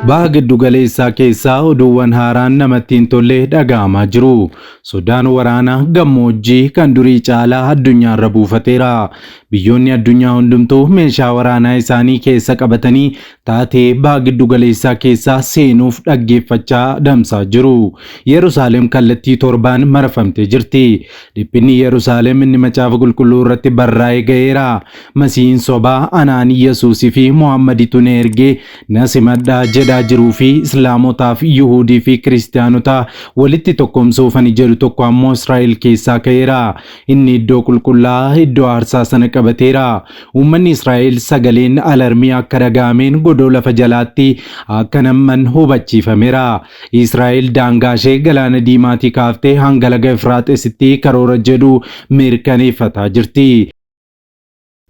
Baha giddugaleessaa keessaa oduuwwan haaraan namatti hin tolle dhaga'amaa jiru. Sodaan waraanaa gammoojjii kan durii caalaa addunyaarra buufateera. Biyyoonni addunyaa hundumtuu meeshaa waraanaa isaanii keessa qabatanii taatee baha giddugaleessaa keessaa seenuuf dhaggeeffachaa damsaa jiru. Yerusaalem kallattii torbaan marfamtee jirti. Dhiphinni Yerusaalem inni Macaafa Qulqulluu irratti barraa'e ga'eera. Masiihiin sobaa anaan Yesuusii fi Muhammaditu na erge na simadhaa jedhaa jiruu fi Islaamotaaf Yihuudii fi Kiristiyaanota walitti tokkomsuuf ani jedhu tokko ammoo Israa'el keessaa ka'eera. Inni iddoo qulqullaa'aa iddoo aarsaa sana qabateera. Uummanni Israa'el sagaleen alarmii akka dhaga'ameen godoo lafa jalaatti akka nam'an hubachiifameera. Israa'el daangaa ishee Galaana Diimaatii kaaftee hanga laga Efraaxisitti karoora jedhu mirkaneeffataa jirti.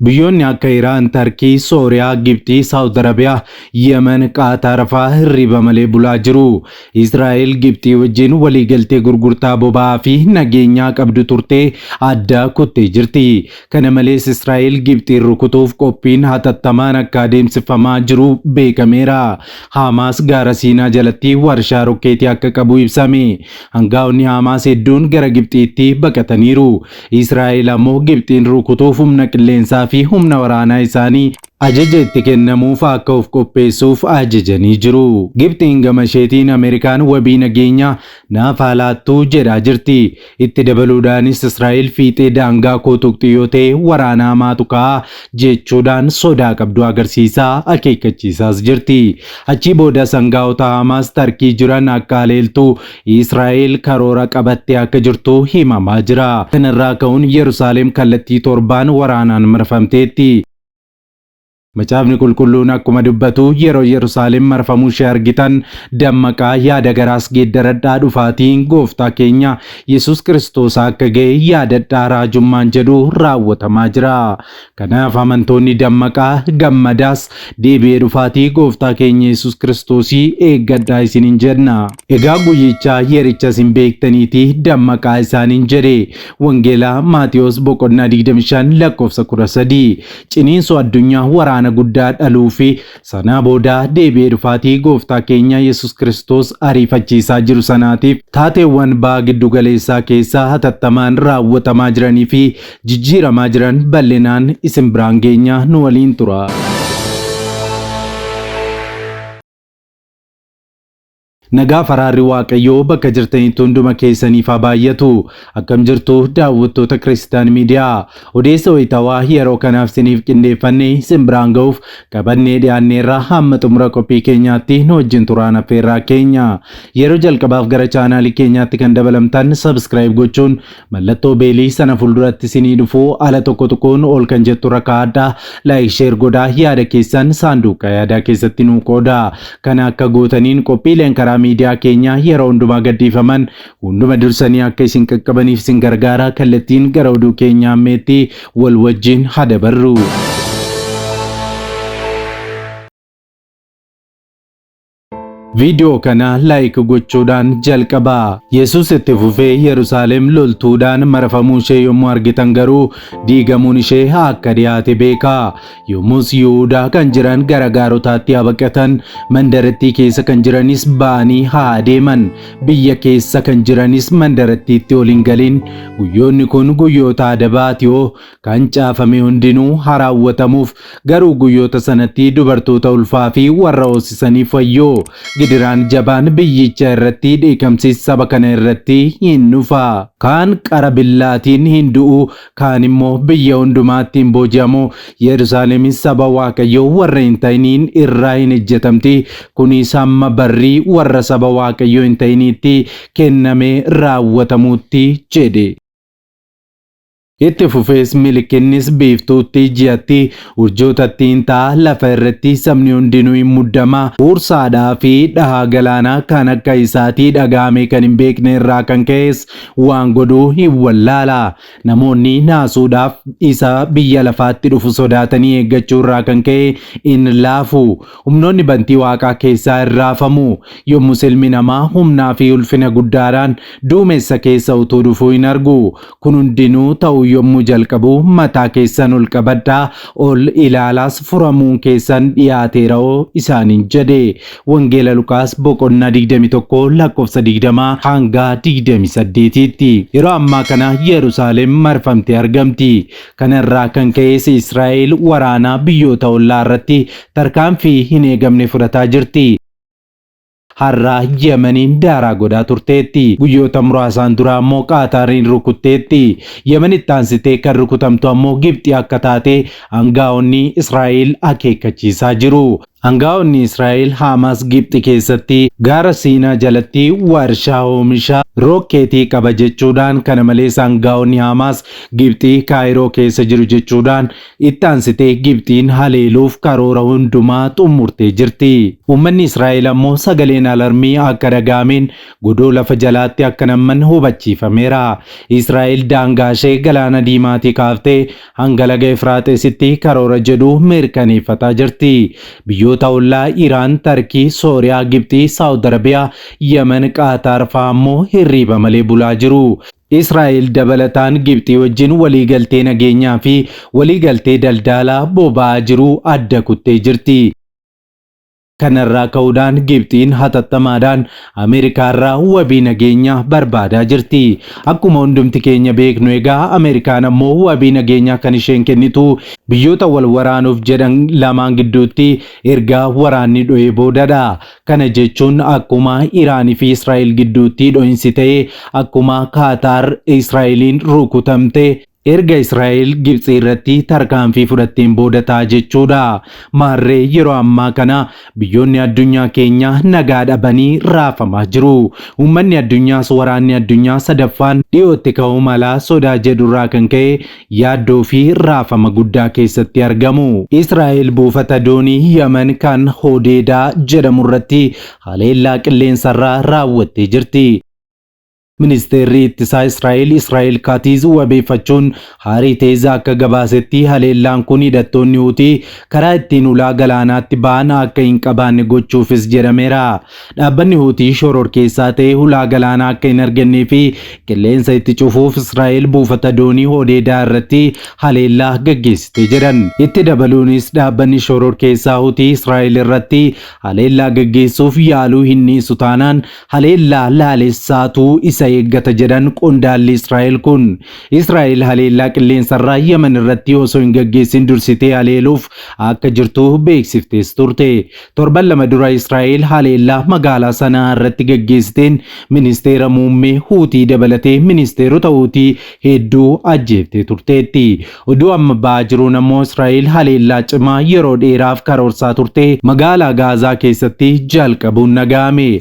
Biyyoonni akka Iraan, Tarkii, Sooriyaa, Gibxii, Saawud Arabiyaa, Yemen, Qaataar fa'aa hirriba malee bulaa jiru. Israa'el Gibxii wajjin waliigaltee gurgurtaa boba'aa fi nageenyaa qabdu turte adda kuttee jirti. Kana malees Israa'el Gibxiin rukutuuf qophiin hatattamaan akka adeemsifamaa jiru beekameera. Haamaas gaara Siinaa jalatti warshaa rokkeetii akka qabu ibsame. Angaa'onni Haamaas hedduun gara Gibxiitti baqataniiru. Israa'el ammoo Gibxiin rukutuuf humna qilleensaa fi humna waraanaa isaanii ajaja itti kennamuuf akka of qopheessuuf ajajanii jiru. Gibxiin gama isheetiin Ameerikaan wabii nageenyaa naaf haa laattu jedhaa jirti. Itti dabaluudhaanis Israa'el fiixee daangaa koo tuqxi yoo ta'e waraana hamaatu ka'a jechuudhaan sodaa qabdu agarsiisaa akeekkachiisaas jirti. Achii boodas angaa'ota Hamaas Tarkii jiran akka haleeltu Israa'el karoora qabattee akka jirtu himamaa jira. Kanarraa ka'uun Yerusaalem kallattii torbaan waraanaan marfamteetti. Macaafni Qulqulluun akkuma dubbatu yeroo Yerusaalem marfamuu ishee argitan dammaqaa yaada garaas geeddaradhaa dhufaatiin gooftaa keenya Yesuus Kiristoos akka ga'e yaadadhaa raajummaan jedhu raawwatamaa jira. Kanaaf amantoonni dammaqaa gammadaas deebi'ee dhufaatii gooftaa keenya Yesuus Kiristoosii eeggadhaa isiniin jenna. Egaa guyyichaa yericha isin beektaniitii dammaqaa isaaniin jedhe. Wangeela Maatiyoos boqonnaa 25 lakkoofsa 13. Ciniinsuu addunyaa waraana guddaa dhaluu fi sanaa booda deebi'ee dhufaatii Gooftaa keenya Yesus Kiristoos ariifachiisaa jiru sanaatiif taateewwan baha giddu galeessaa keessaa hatattamaan raawwatamaa jiranii fi jijjiiramaa jiran bal'inaan isin biraan geenya nu waliin tura. Nagaaf araarri Waaqayyoo bakka jirtanitti hunduma keessaniif haa baay'atu. Akkam jirtu daawwattoota Kiristaan Miidiyaa? Odeessa wayitawaa yeroo kanaaf isiniif qindeeffanne isin biraan ga'uuf qabannee dhiyaanneerra hamma xumura qophii keenyaatti nu wajjin turaan affeerraa keenya. Yeroo jalqabaaf gara chaanaalii keenyaatti kan dabalamtan subscribe gochuun Mallattoo beelii sana fuulduratti isinii dhufu ala tokko tuquun ol kan jettu irra kaa'adhaa. Like share godhaa yaada keessan saanduqa yaadaa keessatti nuu qoodaa. Kana akka gootaniin qophiileen karaa miidiyaa keenyaa yeroo hundumaa gadhiifaman hunduma dursanii akka isin qaqqabaniif isin gargaara. Kallattiin gara oduu keenyaa ammeetti wal wajjin haa dabarru. Viidiyoo kana like gochuudhaan jalqabaa. Yesuus itti fufee Yerusaalem loltuudhaan marfamuu ishee yommuu argitan garuu diigamuun ishee akka dhiyaate beekaa. Yommus Yihuudaa kan jiran gara gaarotaatti haa baqatan, mandarattii keessa kan jiranis ba'anii haa adeeman, biyya keessa kan jiranis mandarattiitti ol hin galin. Guyyoonni kun guyyoota adabaatiyoo Kan caafame hundinuu haa raawwatamuuf, garuu guyyoota sanatti dubartoota ulfaa fi warra hoosisaniif wayyoo! Gidiraan jabaan biyyicha irratti, dheekamsis saba kana irratti in dhufa. Kaan qara billaatiin in du'u, kaan immoo biyya hundumaatti in booji'amu, Yerusaalemis saba Waaqayyoo warra hin ta'iniin irraa in ejjetamti, kunis hamma barri warra saba Waaqayyoo hin ta'iniitti kenname raawwatamutti jedhe. Itti fufees milikinnis biiftuutti, ji'atti, urjootatti in ta'a, lafa irratti sabni hundinuu in muddama, huursaadhaa fi dhahaa galaanaa kan akka isaatii dhaga'amee kan hin beekne irraa kan ka'es waan godhu in wallaala. Namoonni naasuudhaaf isa biyya lafaatti dhufu sodaatanii eeggachuu irraa kan ka'e in laafu. Humnoonni bantii waaqaa keessaa in raafamu. Yommus ilmi namaa humnaa fi ulfina guddaadhaan duumessa keessa utuu dhufuu in argu. Kun hundinuu ta'uu ta'uu yommuu jalqabu mataa keessan ol qabadhaa, ol ilaalaas furamuun keessan dhiyaateera'oo isaaniin jedhe. Wangeela Luqaas boqonnaa 21 lakkoofsa 20 hanga 28tti. Yeroo ammaa kana Yerusaalem marfamtee argamti. Kana irraa kan ka'es Israa'el waraana biyyoota ollaa irratti tarkaanfii hin eegamne fudhataa jirti. Har'a Yemeniin daaraa godhaa turteetti. Guyyoota muraasaan dura ammoo Qaataariin rukutteetti. Yemenitti aansitee kan rukutamtu ammoo Gibxi akka taate angaa'onni Israa'el akeekkachiisaa jiru. Angaa'onni Israa'el Haamaas Gibxi keessatti gaara Siinaa jalatti warshaa oomisha rookkeetii qaba jechuudhaan kana malees angaa'onni Haamaas Gibxi Kaayiroo keessa jiru jechuudhaan itti aansitee Gibxiin haleeluuf karoora hundumaa xumurtee jirti. Uummanni Israa'el ammoo sagaleen alarmii akka dhaga'ameen godoo lafa jalaatti akka namman hubachiifameera. Israa'el daangaa ishee galaana Diimaatii kaaftee hanga laga Efraaxeesitti karoora jedhu mirkaneeffataa jirti. Biyyoota ollaa Iraan, Tarkii, Sooriyaa, Gibxii, Saawud Arabiyaa, Yemen, Qaataar fa'aa ammoo hirriiba malee bulaa jiru. Israa'el dabalataan Gibxii wajjin waliigaltee nageenyaa fi waliigaltee daldalaa boba'aa jiru adda kuttee jirti. Kanarraa ka'uudhaan Gibxiin hatattamaadhaan Ameerikaarraa wabii nageenyaa barbaadaa jirti. Akkuma hundumti keenya beeknu egaa Ameerikaan ammoo wabii nageenyaa kan isheen kennitu biyyoota wal waraanuuf jedhan lamaan gidduutti erga waraanni dho'ee boodadha. Kana jechuun akkuma Iraanii fi Israa'el gidduutti dho'insi ta'e, akkuma Kaataar Israa'eliin rukutamte, erga Israa'el Gibxii irratti tarkaanfii fudhatteen booda ta'a jechuudha. Maarree yeroo ammaa kana biyyoonni addunyaa keenyaa nagaa dhabanii raafamaa jiru. Uummanni addunyaas waraanni addunyaa sadaffaan dhiyootti ka'uu mala sodaa jedhurraa kan ka'e yaaddoo fi raafama guddaa keessatti argamu. Israa'el buufata doonii Yaman kan Hodeedaa jedhamu irratti haleellaa qilleensarraa raawwattee jirti. Ministeerri ittisaa Israa'el Israa'el Kaatiz wabeeffachuun Haariteez akka gabaasetti haleellaan kun hidhattoonni Huutii karaa ittiin ulaa galaanaatti ba'an akka hin qabaanne gochuufis jedhameera. Dhaabbanni Huutii shororkeessaa ta'e hulaa galaanaa akka hin argannee fi qilleensa itti cufuuf Israa'el buufata doonii Hodeedaa irratti haleellaa gaggeessite jedhan. Itti dabaluunis dhaabbanni shororkeessaa Huutii Israa'el irratti haleellaa gaggeessuuf yaaluu hin dhiisu taanaan haleellaa laalessaatu isa eeggata jedhan qondaalli Israa'el kun. Israa'el haleellaa qilleensarraa Yemen irratti osoo hin gaggeessin dursitee haleeluuf akka jirtu beeksiftees turte. Torban 2 dura Israa'el haleellaa magaalaa Sanaa irratti gaggeessiteen ministeera muummee Huutii dabalatee ministeerota Huutii hedduu ajjeeftee turteetti. Oduu amma ba'aa jiruun ammoo Israa'el haleellaa cimaa yeroo dheeraaf karoorsaa turte magaalaa Gaazaa keessatti jalqabuun dhaga'ame.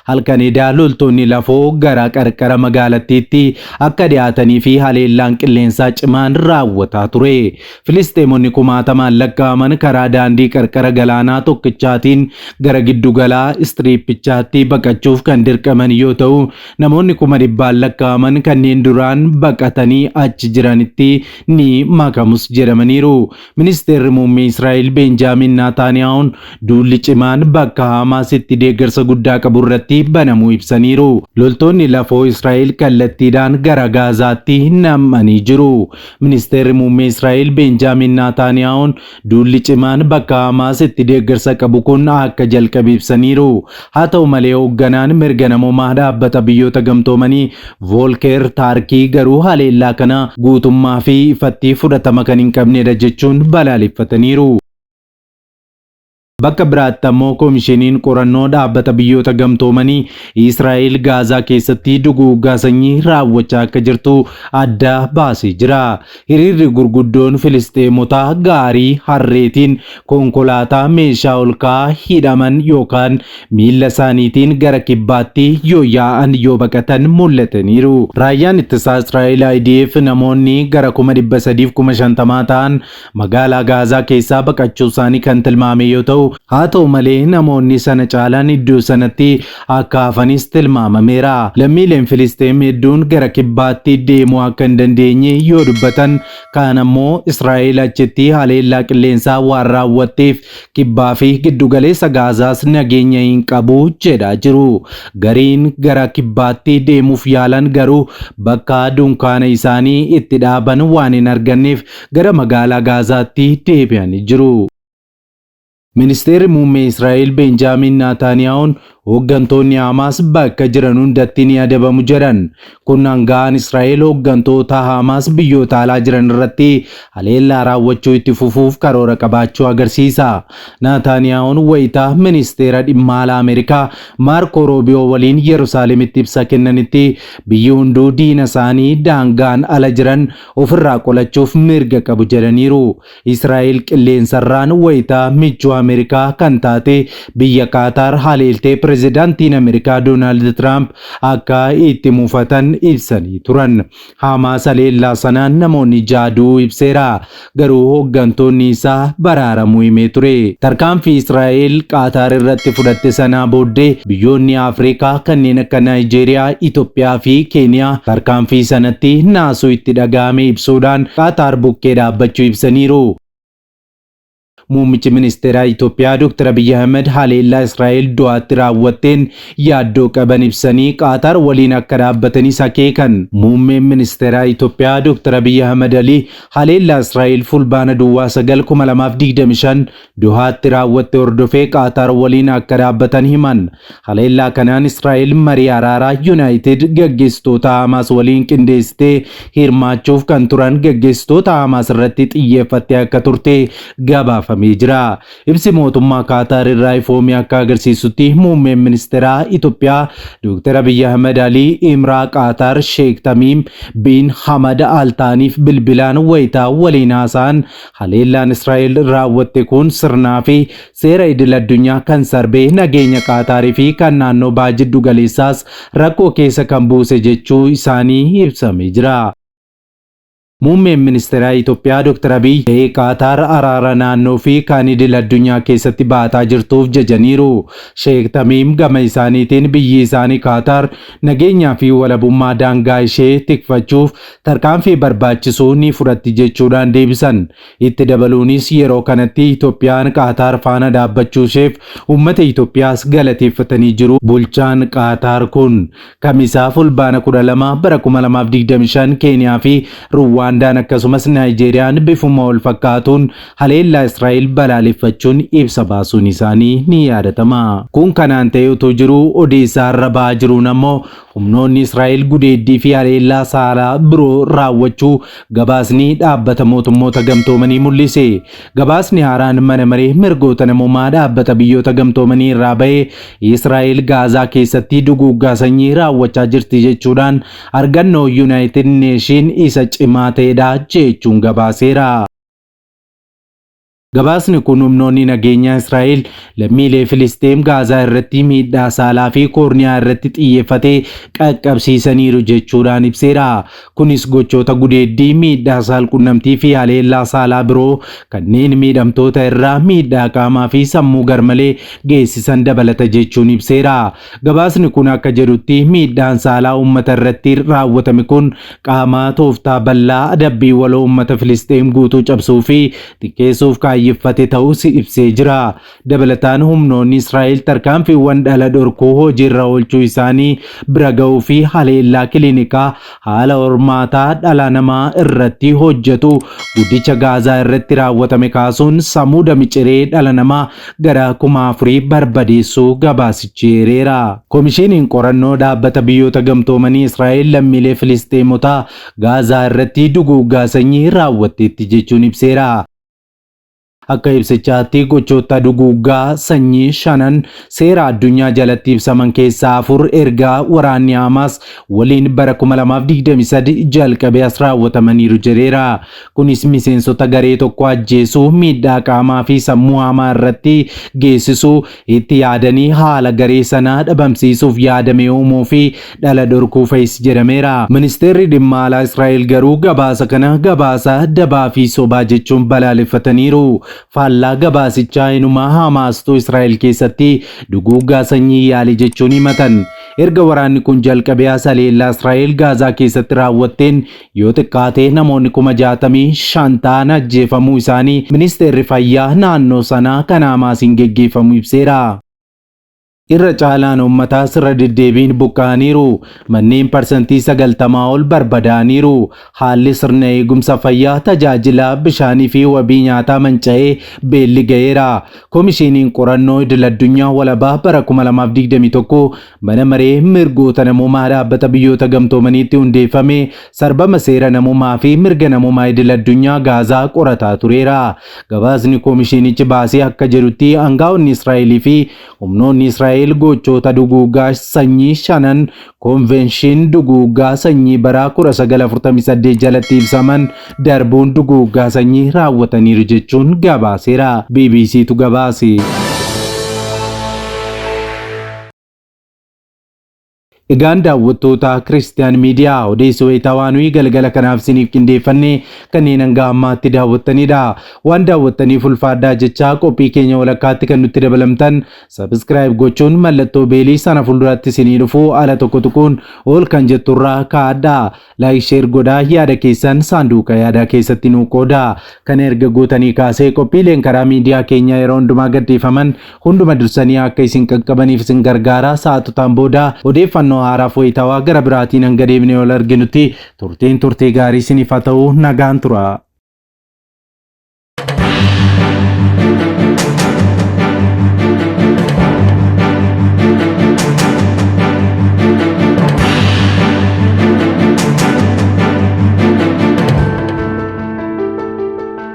Halkan edaa loltoonni lafoo gara qarqara magaalattiitti akka dhiyaatanii fi haleellaan qilleensaa cimaan raawwataa ture. Filisxeemonni kumaatamaan lakkaa'aman karaa daandii qarqara galaanaa tokkichaatiin gara giddugalaa istiriippichaatti baqachuuf kan dirqaman yoo ta'u, namoonni 100,000 lakkaa'aman kanneen duraan baqatanii achi jiranitti ni makamus jedhamaniiru. Ministeerri Muummee Israa'el Beenjaamin Naataaniyaahuun duulli cimaan bakka Haamaas itti deeggarsa guddaa qabu irratti banamuu ibsaniiru. Loltoonni lafoo Israa'el kallattiidhaan gara Gaazaatti nam'anii jiru. Ministeerri Muummee Israa'el Beenjaamin Naataaniyaahuun duulli cimaan bakka Haamaas itti deeggarsa qabu kun akka jalqabe ibsaniiru. Haa ta'u malee hoogganaan mirga namoomaa dhaabbata biyyoota gamtoomanii Voolkeer Taarkii garuu haleellaa kana guutummaa fi ifatti fudhatama kan hin qabnedha jechuun balaaleffataniiru. Bakka biraatti ammoo Komishiniin Qorannoo Dhaabbata Biyyoota Gamtoomanii Israa'el Gaazaa keessatti duguuggaa sanyii raawwachaa akka jirtu adda baasee jira. Hiriirri gurguddoon Filisxeemotaa gaarii harreetiin, konkolaataa meeshaa olka'aa hidhaman yookaan miilla isaaniitiin gara kibbaatti yoo yaa'an yoo baqatan mul'ataniiru. Raayyaan Ittisaa Israa'el IDF namoonni gara 350,000 ta'an magaalaa Gaazaa keessaa baqachuu isaanii kan tilmaame yoo ta'u, Haa ta'u malee namoonni sana caalaan iddoo sanatti akka hafanis tilmaamameera. Lammiileen Filisxeem hedduun gara kibbaatti deemuu akka hin dandeenye yoo dubbatan, kaan ammoo Israa'el achitti haleellaa qilleensaa waan raawwatteef kibbaa fi giddugaleessa Gaazaas nageenya hin qabu jedhaa jiru. Gariin gara kibbaatti deemuuf yaalan garuu bakka dunkaana isaanii itti dhaaban waan hin arganneef gara magaalaa Gaazaatti deebi'anii jiru. Ministeerri Muummee Israa'el Beenjaamiin Naataaniyaahuun hooggantoonni Hamaas bakka jiran hundatti ni adabamu jedhan. Kun aanga'aan Israa'el hooggantoota Hamaas biyyoota alaa jiran irratti haleellaa raawwachuu itti fufuuf karoora qabaachuu agarsiisa. Naataaniyaahuun wayita ministeera dhimma alaa Ameerikaa Maarkoo Roobiyoo waliin Yerusaalemitti ibsa kennanitti biyyi hunduu diina isaanii daangaan ala jiran ofirraa qolachuuf mirga qabu jedhaniiru. Israa'el qilleensarraan wayita michuu Ameerikaa kan taate biyya Qaataar haleeltee pirezidaantiin Ameerikaa Doonaald Tiraamp akka itti mufatan ibsanii turan. Hamaas haleellaa sanaan namoonni ja'a du'uu ibseera. Garuu hooggantoonni isaa baraaramuu himee ture. Tarkaanfii Israa'el Qaataar irratti fudhatte sanaa booddee biyyoonni Afrikaa kanneen akka Naayijeeriyaa, Itoophiyaa fi Keeniyaa tarkaanfii sanatti naasuu itti dhaga'ame ibsuudhaan Qaataar bukkee dhaabbachuu ibsaniiru. Muummichi ministeeraa Itoophiyaa Dr. Abiyyi Ahmed haleellaa Israa'el Dohaatti raawwatteen yaaddoo qaban ibsanii Qaataar waliin akka dhaabbatanis akeekan. Muummeen ministeeraa Itoophiyaa Dr. Abiyyi Ahmed Ali haleellaa Israa'el Fulbaana duwwaa 9 2025 Dohaatti raawwatte hordofee Qaataar waliin akka dhaabbatan himan. Haleellaa kanaan Israa'el marii araaraa Yuunaayitid gaggeessitoota Hamaas waliin qindeessitee hirmaachuuf kan turan gaggeessitoota Hamaas irratti xiyyeeffattee akka turte gabaafamee jira. Ibsi mootummaa Qaataar irraa ifoomee akka agarsiisutti muummeen ministeeraa Itoophiyaa Dr. Abiyyi Ahmed Ali Imraa Qaataar Sheek Tamiim bin Hamad Al Taaniif bilbilaan wayitaa waliin haasa'an haleellaan Israa'el raawwatte kun sirnaa fi seera idil addunyaa kan sarbee nageenya Qaataarii fi kan naannoo baha jiddu galeessaas rakkoo keessa kan buuse jechuu isaanii ibsamee jira. Muummeen ministeeraa Itoophiyaa Dr. Abiy gahee Qaataar araara naannoo fi kan idil addunyaa keessatti baataa jirtuuf jajaniiru. Sheek Tamiim gama isaaniitiin biyyi isaanii Qaataar nageenyaa fi walabummaa daangaa ishee tikfachuuf tarkaanfii barbaachisu ni fudhatti jechuudhaan deebisan. Itti dabaluunis yeroo kanatti Itoophiyaan Qaataar faana dhaabbachuu isheef uummata Itoophiyaas galateeffatanii jiru. Bulchaan Qaataar kun Kamisaa Fulbaana 12 bara 2025 Keeniyaa fi Ruwaandaan akkasumas Naayijeeriyaan bifuma wal fakkaatuun haleellaa Israa'el balaaleffachuun ibsa baasuun isaanii ni yaadatama. Kun kanaan ta'ee utuu jiruu odeessaa har'a ba'aa jiruun ammoo Humnoonni Israa'el gudeeddii fi haleellaa saalaa biroo raawwachuu gabaasni Dhaabbata Mootummoota Gamtoomanii mul'ise. Gabaasni haaraan Mana Maree Mirgoota Namoomaa Dhaabbata Biyyoota Gamtoomanii irraa bahe Israa'el Gaazaa keessatti duguuggaa sanyii raawwachaa jirti jechuudhaan argannoo Yunaayitid Neeshin isa cimaa ta'edha jechuun gabaaseera. Gabaasni kun humnoonni nageenyaa Israa'el lammiilee Filisxeem Gaazaa irratti miidhaa saalaa fi koorniyaa irratti xiyyeeffate qaqqabsiisaniiru jechuudhaan ibseera. Kunis gochoota gudeeddii, miidhaa saalqunnamtii fi haleellaa saalaa biroo kanneen miidhamtoota irraa miidhaa qaamaa fi sammuu garmalee geessisan dabalata jechuun ibseera. Gabaasni kun akka jedhutti miidhaan saalaa uummata irratti raawwatame kun qaama tooftaa bal'aa adabbii waloo uummata Filisxeem guutuu cabsuu fi xiqqeessuuf kaayyeffate ta'uus ibsee jira. Dabalataan humnoonni Israa'el tarkaanfiiwwan dhala dhorkuu hojiirra oolchuu isaanii bira ga'uu fi haleellaa kiliinikaa haala hormaataa dhala namaa irratti hojjetu guddicha Gaazaa irratti raawwatame kaasuun samuuda miciree dhala namaa gara 4,000 barbadeessuu gabaasichi eereera. Komishiiniin qorannoo dhaabbata biyyoota gamtoomanii Israa'el lammiilee Filisxeemotaa Gaazaa irratti duguuggaa sanyii raawwatteetti jechuun ibseera. Akka ibsichaatti gochoota duguuggaa sanyii shanan seera addunyaa jalatti ibsaman keessaa afur erga waraanni Hamaas waliin bara 2023 jalqabee as raawwatamaniiru jedheera. Kunis miseensota garee tokko ajjeesuu, miidhaa qaamaa fi sammuu hamaa irratti geessisuu, itti yaadanii haala garee sanaa dhabamsiisuuf yaadame uumuu fi dhala dhorkuu fa'is jedhameera. Ministeerri Dhimma Alaa Israa'el garuu gabaasa kana gabaasa dabaa fi sobaa jechuun balaaleffataniiru. Faallaa gabaasichaa inumaa Hamaastuu Israa'el keessatti duguuggaa sanyii yaale jechuun himatan. Erga waraanni kun jalqabee as haleellaa Israa'el Gaazaa keessatti raawwatteen yoo xiqqaate namoonni 65,000 ta'an ajjeefamuu isaanii ministeerri fayyaa naannoo sanaa kan Hamaasiin geggeeffamu ibseera. Irra caalaan uummataas irra deddeebiin buqqa'aniiru. Manneen parsantii 90 ol barbadaa'aniiru. Haalli sirna eegumsa fayyaa, tajaajila bishaanii fi wabii nyaataa manca'ee beelli ga'eera. Komishiniin Qorannoo Idil-addunyaa Walabaa bara 2021 Mana Maree Mirgoota Namoomaa Dhaabbata Biyyoota Gamtoomaniitti hundeeffame sarbama seera namoomaa fi mirga namoomaa idil-addunyaa Gaazaa qorataa tureera. Gabaasni komishinichi baase akka jedhutti angaa'onni Israa'elii fi Humnoonni Israa'el gochoota duguuggaa sanyii shanan Konvenshin duguuggaa sanyii bara 1948 jalatti ibsaman darbuun duguuggaa sanyii raawwataniiru jechuun gabaaseera. BBCtu gabaase. Egaan daawwattoota Kiristiyaan Miidiyaa odeessa wayitaawaa nuyi galgala kanaaf isiniif qindeeffanne kanneen hanga ammaatti daawwattanidha. Waan daawwattaniif ulfaadhaa jechaa qophii keenya walakkaatti kan nutti dabalamtan Subscribe gochuun mallattoo beelii sana fuulduratti isinii dhufu ala tokko tuquun ol kan jetturraa kaa'adhaa. Like share godhaa yaada keessan saanduuqa yaadaa keessatti nuu qoodaa. Kana erga gootanii kaasee qophiileen karaa miidiyaa keenyaa yeroo hundumaa gadhiifaman hunduma dursanii akka isin qaqqabaniif isin gargaara. Sa'aatotaan booda odeeffannoo haaraaf wayitaawaa gara biraatiin hanga deebinee wal arginutti turtiin turtii gaarii isiniif haa ta'u nagaan tura.